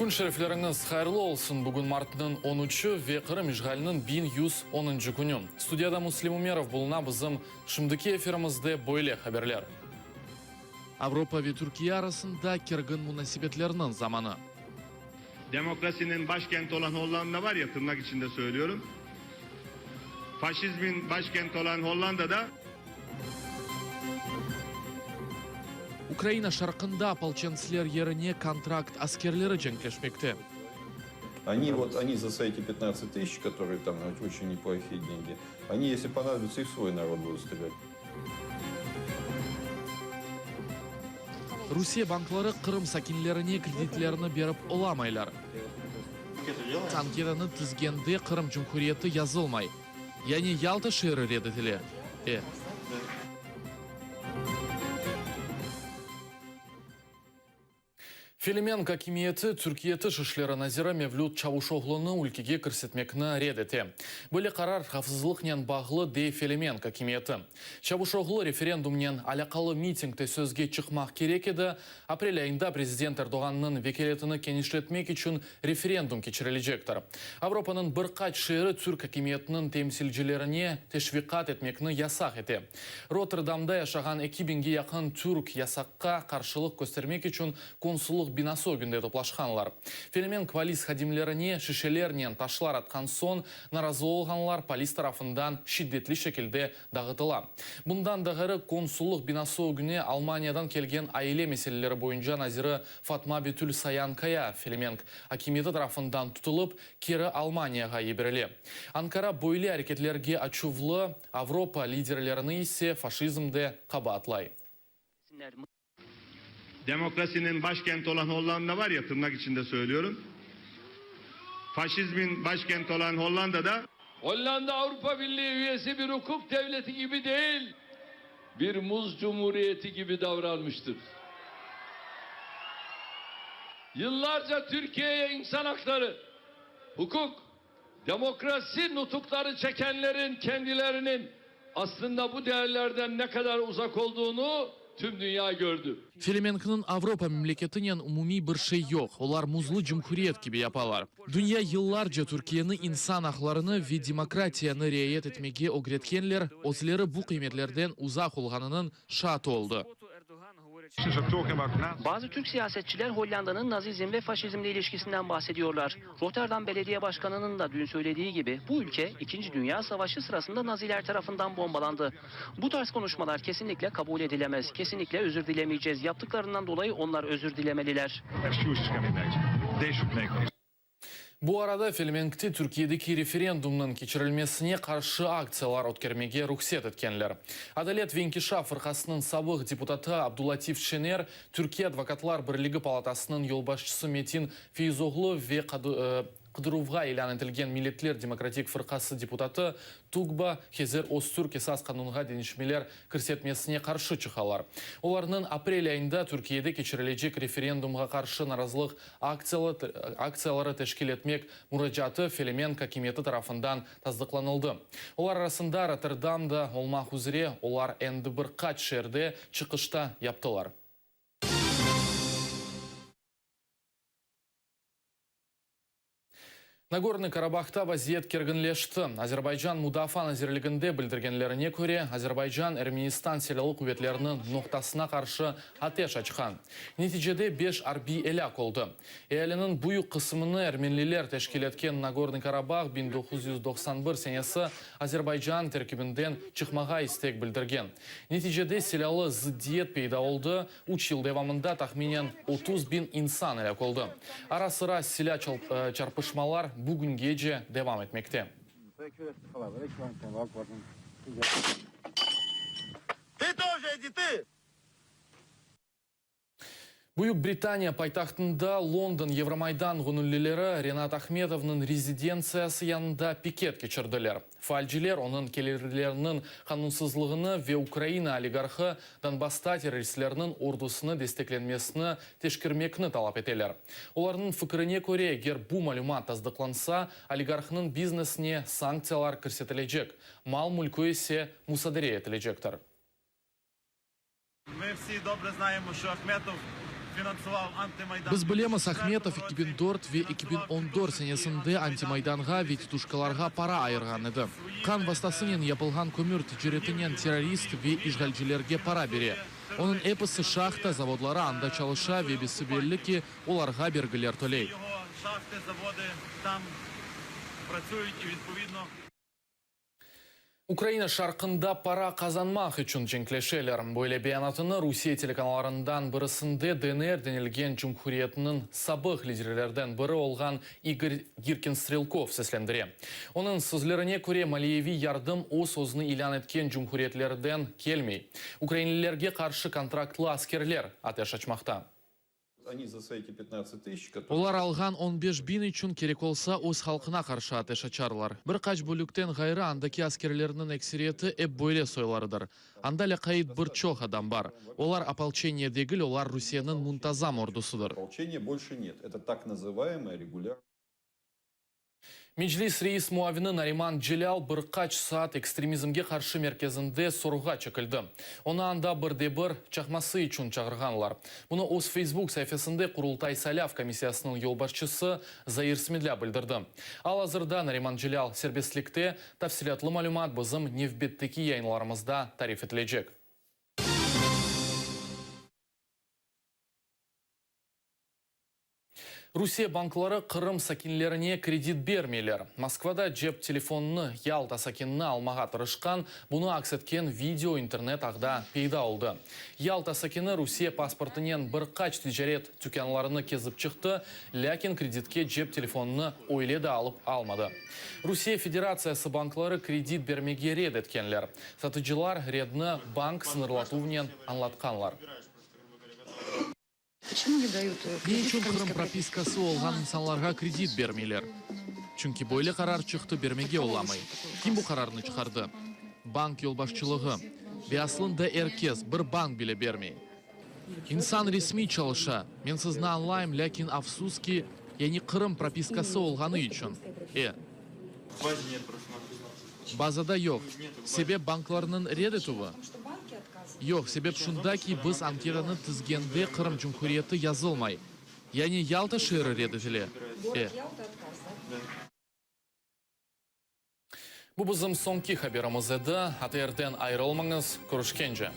Kün şerifleriñiz hayırlı olsun! Bugün martnıñ on üçü ve Qırım işğaliniñ 1110-ncı künü. Studiyada Müslim Ümerov buluna, bizim şimdiki efirimizde böyle haberler. Avropa ve Türkiye arasında kergin munasebetlerniñ zamanı. Demokrasinin başkenti olan Hollanda var ya, tırnak içinde söylüyorum, faşizmin başkenti olan Hollandada. Ukraina şarqında opolçentsler yerine kontrakt askerleri cenkleşmekte. Oni vot, oni za свои эти 15 tısyaç, kotorые tam oçen neplohiye dengi, oni, esli ponadobitsya, i v svoy narod budut strelât. Rusiye bankları Qırım sakinlerine kreditlerni berip olamaylar. Anketanı tizgende Qırım Cumhuriyeti yazılmay. Yani Yalta şeeri red etile. E. Felemenk akimiyeti Türkiye Tış işleri naziri Mevlüt Çavuşoğlunı ülkege kirsetmekni red ete. Böyle qarar havfsızlıqnen bağlı, dey Felemenk akimiyeti. Çavuşoğlu referendumnen alâqalı mitingde sözge çıqmaq kerek edi, aprel ayında prezident Erdoğannıñ vekâletini kenişletmek içün referendum keçirilecektir. Avropanıñ bir qaç şeeri türk akimiyetiniñ temsilcilerine teşviqat etmekni yasaq ete. Rotterdamda yaşağan eki biñge yaqın türk yasaqqa qarşılıq köstermek içün konsullıq binası ögünde toplaşqanlar. Felemenk polis hadimlerine şişelernen taşlar atqan soñ, narazı olğanlar polis tarafından şiddetli şekilde dağıtıla. Bundan da ğayrı, konsullıq binası ögüne Almaniyadan kelgen aile meseleleri boyunca naziri Fatma Betül Sayankaya Felemenk akimiyeti tarafından tutulıp, keri Almaniyağa yiberile. Ankara böyle areketlerge açuvlı, Avropa liderlerini ise faşizmde qabaatlay. Demokrasinin başkenti olan Hollanda var ya, tırnak içinde söylüyorum, faşizmin başkenti olan Hollandada, Hollanda Avrupa Birliği üyesi bir hukuk devleti gibi değil, bir muz cumhuriyeti gibi davranmıştır. Yıllarca Türkiye'ye insan hakları, hukuk, demokrasi nutukları çekenlerin kendilerinin aslında bu değerlerden ne kadar uzak olduğunu tüm dünya gördü. Felemenkniñ Avropa memleketinen umumiy bir şey yoq, olar muzlı cumhuriyet kibi yapalar. Dünya yıllarca Türkiyeni insan aqlarını ve demokratiyanı riayet etmege ögretkenler, özleri bu qıymetlerden uzaq olğanınıñ şaatı oldı. Bazı türk siyasetçiler Hollandanıñ nazizm ve faşizmle ilişkisinden bahsediyorlar. Rotterdam belediye başkanınıñ da dün söylediği gibi, bu ülke İkinci Dünya Savaşı sırasında naziler tarafından bombalandı. Bu tarz konuşmalar kesinlikle kabul edilemez. Kesinlikle özür dilemeycez. Yaptıklarından dolayı onlar özür dilemeliler. Bu arada Felemenkte Türkiyedeki referendumnıñ keçirilmesine qarşı aktsiyalar ötkermege ruhset etkenler. Adalet ve inkişaf fırqasınıñ sabıq deputatı Abdulatif Şener, Türkiye advokatlar birligi palatasınıñ yolbaşçısı Metin Feyzoğlu ve qıdıruvğa ilân etilgen Milletler demokratik fırqası deputatı Tugba Hezer Öztürk Esas qanunğa deñişmeler kirsetmesine qarşı çıqalar. Olarnıñ aprel ayında Türkiyede keçirilecek referendumğa qarşı narazılıq aktsiyaları teşkil etmek muracaatı Felemenk akimiyeti tarafından tasdıqlanıldı. Olar arasında Rotterdam da olmaq üzre, olar endi bir qaç şeerde çıqışta yaptılar. Nagornıy Karabahta vaziyet kerginleşti. Azerbaycan Mudafaa nazirliginde bildirgenlerine köre, Azerbaycan Ermenistan silâlı quvetleriniñ noqtasına qarşı ateş açqan. Neticede beş arbiy elâk oldı. Ealiniñ büyük qısımını ermenliler teşkil etken Nagornıy Karabah 1991 senesi Azerbaycan terkibinden çıqmağa istek bildirgen. Neticede silâlı zıddiyet peyda oldı, Üç yıl devamında tahminen 30 biñ insan elâk oldı. Ara-sıra silâ çarpışmalar bugüngece devam etmekte. Büyük Britaniya paytahtında London Yevromaydan göñüllileri Renat Ahmetovnıñ rezidentsiyası yanında piket keçirdiler. Faalciler onıñ kelirleriniñ qanunsızlığını ve Ukraina oligarhı Donbassta terroristlerniñ ordusını desteklenmesini teşkirmekni talap eteler. Olarnıñ fikirine köre, eger bu malümat tasdıqlansa, oligarhnıñ biznesine sanktsiyalar kirsetilecek, mal-mülkü ise musadere etilecektir. Biz bilemiz, Ahmetov 2004 ve 2014 senesinde Antimaydanğa ve tituşkalarğa para ayırğan edi. Qan vastasınen yapılğan kömür ticaretinen terrorist ve işğalcilerge para bere. Onıñ episi şahta, zavodları anda çalışa ve bese-belli ki, olarğa bergiler töley. Ukraina şarqında para qazanmaq içün cenkleşeler. Böyle beyanatını Rusiye telekanallarından birisinde DNR denilgen cumhuriyetniñ sabıq liderlerden biri olğan İgor Girkin-Strelkov seslendire. Onıñ sözlerine köre, maliyeviy yardım öz özüni ilân etken cumhuriyetlerden kelmey. Ukrainlilerge qarşı kontraktlı askerler ateş açmaqta. Olar alğan 15 biñ içün kerek olsa öz halqına qarşı ateş açarlar. Bir qaç bölükten ğayrı andaki askerlerniñ ekseriyeti ep böyle soylarıdır. Anda lâqayt bir çoq adam bar. Olar opolçeniye degil, olar Rusiyeniñ muntazam ordusıdır. Meclis reis muavini Nariman Celâl bir qaç saat ekstremizmge qarşı merkezinde sorğuğa çekildi. Onı anda bir de bir çaqması içün çağırğanlar. Bunı öz Facebook saifesinde Qurultay saylav komissiyasınıñ yolbaşçısı Zair Smedlâ bildirdi. Al-azırda Nariman Celâl serbestlikte, tafsilâtlı malümat bizim nevbetteki yayınlarımızda tarif etilecek. Rusiye bankları Qırım sakinlerine kredit bermeyler. Moskvada cep telefonını Yalta sakinini almağa tırışqan, bunı aks etken video internet ağda peyda oldı. Yalta sakini Rusiye pasportınen bir qaç ticaret tükânlarını kezip çıqtı, lâkin kreditke cep telefonını öyle de alıp almadı. Rusiye Federatsiyası bankları kredit bermege red etkenler. Satıcılar redni bank sıñırlatuvnen añlatqanlar. Ne içün Qırım propiskası olğan insanlarğa kredit bermeyler? Çünki böyle qarar çıqtı, bermege olamay. Kim bu qararnı çıqardı? Bank yolbaşçılığı. Ve aslında er kes, bir bank bile bermey. İnsan resmiy çalışa, men sizni añlayım, lâkin afsus ki, yani Qırım propiskası olğanı içün. E. Bazada yoq. Sebep banklarnıñ red etüvi? Yoq, sebep şunda ki, biz anketanı tizgende Qırım Cumhuriyeti yazılmay. Yani Yalta şeeri red etile. E. Bu bizim soñki haberimiz edi. ATRden ayırılmañız. Körüşkence.